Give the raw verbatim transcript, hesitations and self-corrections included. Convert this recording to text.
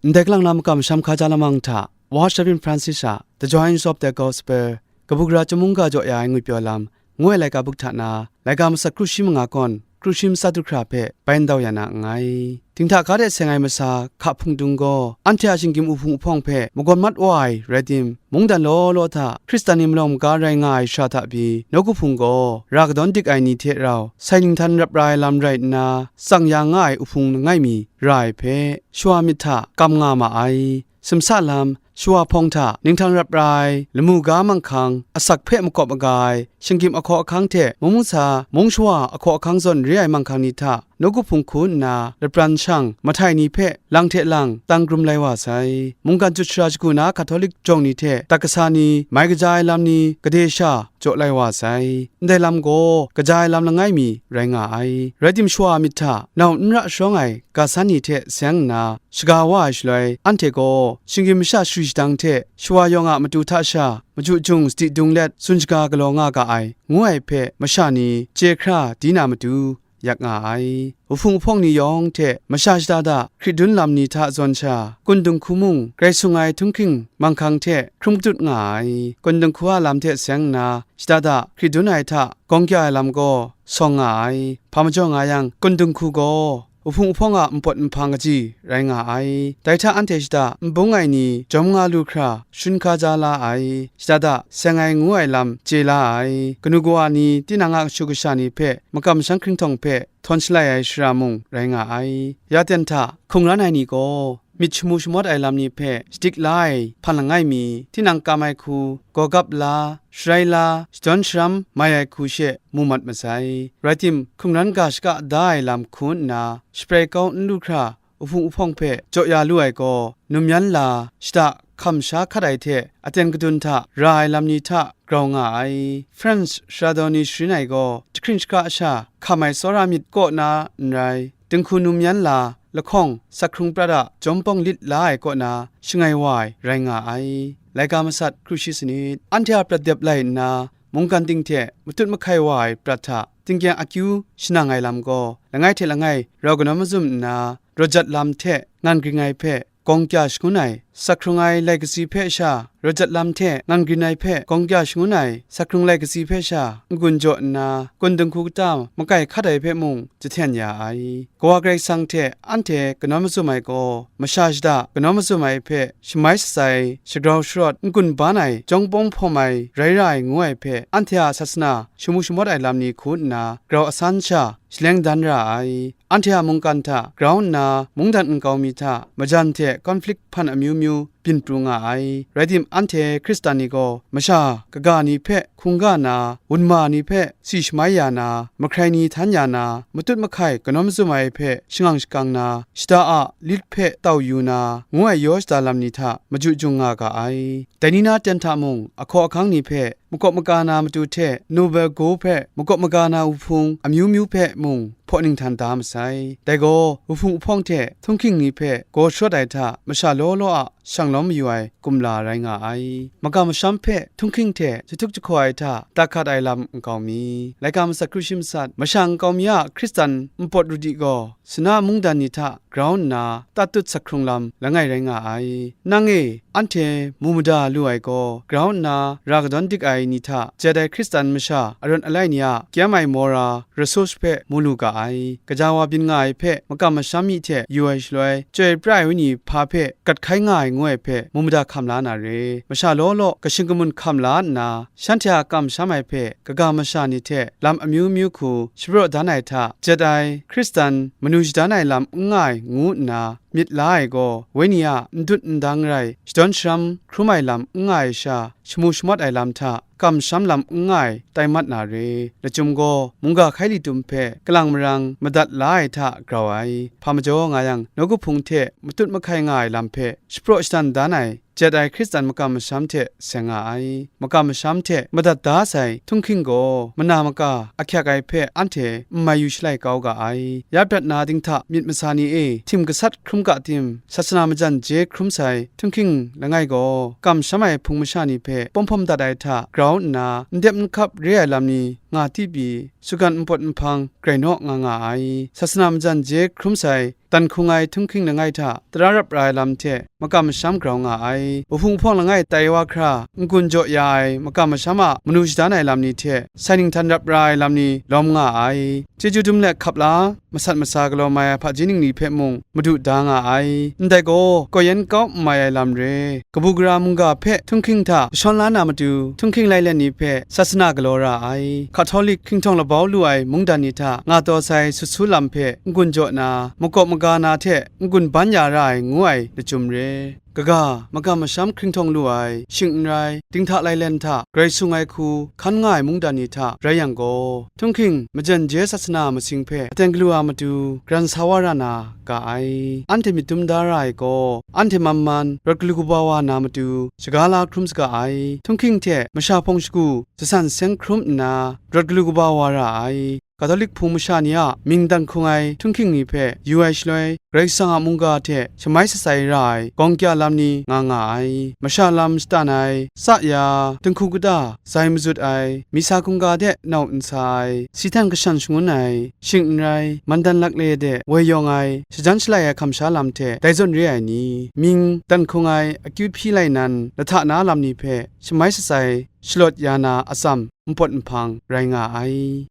Ndai kalang na makam masham hkaja lamang hta, Wa Shavin Francis a The Joys of the Gospel, kabu gara chyum mungga jaw ya ai ngwi pyaw lam, ngu ai laika buk hta na, laika matsat kru shi manga kawn, kru shi matsat du hkra hpe bai ndau ya na nngai. Dinghta ga de seng ai masa hka hpungdung gaw, anhte a shinggyim uhpung uhpawng hpe magawn mat wa ai rai tim, mungdan law law hta Hkristan ni malawng maga rai nga ai shara hta pyi, nawku hpung gaw ra kadawn dik ai ni hte rau sai ninghtan rap ra ai lam rai nna, tsang ya nga ai uhpung langai mi ra ai hpe, shawa myit hta kam nga ma ai. Simsa lam, shawa hpawng hta ninghtan rap ra ai, lamu ga manghkang, asak hpe makawp maga ai, shinggyim ahkaw ahkang hte mung mung sa, mung shawa ahkaw ahkang zawn re ai manghkang ni hta, nawku hpung hku nna lapran shang, mahtai ni hpe lang hte lang tang grum lai wa sai. Mungkan chyut shara shagu na Hkatolik jawng ni hte dat kasa ni, mai kaja ai lam ni, gade sha jaw lai wa sai. Ndai lam gaw kaja ai lam langai mi rai nga ai. Rai tim, shawa myit hta nau n ra sharawng ai ga san ni hte seng nna, shaga wa ai shaloi, anhte gaw shinggyim masha shari shadang hte shawa yawng a matu hta sha, machyu jung sadi dung let tsun shaga galaw nga ga ai, ngu ai hpe masha ni chye hkra di na matu, yak nga ai. Uhpung uhpawng ni yawng hte masha shada da hkrit dun lam ni hta zawn sha, Kun Dinghku mung grai sung ai htunghking manghkang hte hkrum kadut nga ai. Kun Dinghku a lam hte seng nna, shada da hkrit dun ai hta gawng kya ai lam gaw sawng nga ai. Hpa majaw nga yang, Kun Dinghku gaw uhpung uhpawng a npawt nhpang kaji rai nga ai. Dai hta anhte shada n bung ai ni jawm nga lu hkra, shun hkaja la ai, shada da seng ai ngu ai lam chye la ai, kanu kawa ni, tinang a kashu kasha ni hpe makam masham hkringhtawng hpe htawn shalai ai shara mung rai nga ai. Ya ten hta hkungran ai ni gaw myit shamu shamawt ai lam ni hpe shadik la ai hpan langai mi, tinang kam ai hku, gawgap la, sharai la, shadawn sharam mai ai hku she mu mat masai. Rai tim, hkungran ga shaka da ai lam hku nna, shaprai kau n lu hkra, uhpung uhpawng hpe jaw ya lu ai gaw, num yan la, shada hkam sha hkat ai hte aten kadun hta ra ai lam ni hta grau nga ai. French sara daw ni sharin ai gaw, jahkring shaka sha hkam ai tsawra myit kaw na n rai, dinghku num yan la, lahkawng, sak hkrung prat a jawm pawng lit la ai kaw na shangai wa ai rai nga ai. Laika matsat kru shi sanit. Anhte a prat dep lai nna, mungkan ting hte matut mahkai wa ai prat hta tingkyang akyu shanang ai lam gaw, langai hte langai rau kanawn mazum nna, rawt jat lam hte ngan gring ai hpe gawng kya shangun ai, sak hkrung ai lai katsi hpe sha, rawt jat lam hte ngan grin ai hpe gawng kya shangun ai, sak hkrung lai katsi hpe sha, n-gun jaw nna, Kun Dinghku kata makai hkat ai hpe mung jahten ya ai. Kawa Karai Kasang hte anhte kanawn mazum ai gaw, masha shada kanawn mazum ai hpe shamai shatsai, shagrau sharawt, n-gun ban ai, jawng pawng hpawm ai, rai ra ai ngu ai hpe, anhte a sasana shamu shamawt ai lam ni hku nna grau asan sha shaleng dan ra ai. Anhte a mungkan hta grau nna mungdan nkau mi hta majan hte conflict hpan amyu myu byin pru nga ai. Rai tim, anhte Hkristan ni gaw masha kaga ni hpe hkungga na, wunma ni hpe si shamai ya na, mahkrai ni htan ya na, matut mahkai kanawn mazum ai hpe shangang shakang na, shada a lit hpe tau yu na, ngu ai yaw shada lam ni hta machyu jung nga ga ai. Dai ni na ten hta mung, ahkaw ahkang ni hpe makawp maga na matu hte, Nobel go hpe makawp maga na uhpung amyu myu hpe mung hpaw ninghtan da masai. Dai gaw, uhpung uhpawng hte htunghking ni hpe gaw sharawt ai hta, masha law law a shang lawm mayu ai kumla rai nga ai. Makam masham hpe htunghking hte jahtuk jahkaw ai hta, dat hkat ai lam nkau mi, laika matsat kru shi matsat, masha nkau mi a Hkristan npawt rudi gaw, sana mungdan ni hta grau nna, tatut sak hkrung lam langai rai nga ai. Nang e, anhte mu mada lu ai gaw, grau nna ra kadawn dik ai ni hta, jet ai Hkristan masha arawt alai ni a kyam ai mora, resource hpe mu lu ga ai. Gaja wa byin nga ai hpe makam masham myi hte yu ai shaloi, Chyoi pra ai Wenyi hpa hpe gat hkai nga ai ngu ai hpe mu mada hkam la na re. Masha law law kashing kamun hkam la nna, shanhte a kamsham ai hpe kaga masha ni hte lam amyu myu hku shapraw dan ai hta, jet ai, Hkristan manu shadan ai lam n nga ai ngu nna myit la ai gaw, Wenyi a n dut n dang rai, shadawn sharam hkrum ai lam n nga ai sha, shamu shamawt ai lam hta, kamsham lam n nga ai tai mat na re. Lachyum gaw, mungga hkai li tum hpe kalang marang madat la ai hta grau ai. Hpa majaw nga yang, nawku hpung hte matut mahkai nga ai lam hpe shapraw shadan dan ai, jet ai Hkristan makam masham hte seng nga ai. Makam masham hte madat da sai htunghking gaw, mana maka ahkyak ai hpe anhte n mai yu shalai kau ga ai. Ya prat na dinghta myit masa ni e, htim gasat hkrum ga tim, sasana majan je hkrum sai htunghking langai gaw, kamsham ai hpung masha ni hpe pawm hpawm dat ai hta grau nna, n dep n hkap re ai lam ni nga ti pyi, sugan npawt nhpang grai naw nga nga ai. Sasana majan je hkrum sai dan hkung ai htunghking langai hta tara rap ra ai lam hte makam masham grau nga ai. Wuhpung hpawng langai tai wa hkra n-gun jaw ya ai makam masham a manu shadan ai lam ni hte sai ninghtan rap ra ai lam ni lawm nga ai. Chyeju dum let hkap la, masat masa galaw mai ai hpaji ning ni hpe mung madu da nga ai. Ndai gaw, kaw yan kau n mai ai lam re. Kabu gara mungga hpe htunghking hta jashawn la na matu, htunghking lai let ni hpe sasana galaw ra ai. Hkatolik hkinghtawng labau lu ai mungdan ni hta nga taw sai sut su lam hpe n-gun jaw na, makawp maga na hte n-gun ban ya ra ai ngu ai lachyum re. Kaga, makam masham hkringhtawng lu ai, shing n rai, dinghta lailen hta grai sung ai hku hkan nga ai mungdan ni hta rai yang gaw, htunghking majan je sasana masing hpe aten galu a matu, gran sa wa ra na ga ai. Anhte myit dum da ra ai gaw, anhte man man rawt galu kaba wa na matu, shaga la hkrum saga ai. Htunghking hte masha hpawng shagu jasan seng hkrum nna, rawt galu kaba wa ra ai. Katolik Hpung masha ni a mying dan hkung ai htunghking ni hpe yu ai shaloi, Karai Kasang a mungga hte shamai shatsai ra ai gawng kya lam ni nga nga ai. Masha lam shatan ai, tsa ya, dinghku kata zai mazut ai, misa hkungga de nau n sa ai, si htan kashan shangun ai, shing n rai, mandan lakle de woi yawng ai, shajan shalai ai hkam sha lam hte dai zawn re ai ni, mying dan hkung ai akyu hpyi lai nan lahta na lam ni hpe shamai shatsai shalawt ya na atsam npawt nhpang rai nga ai.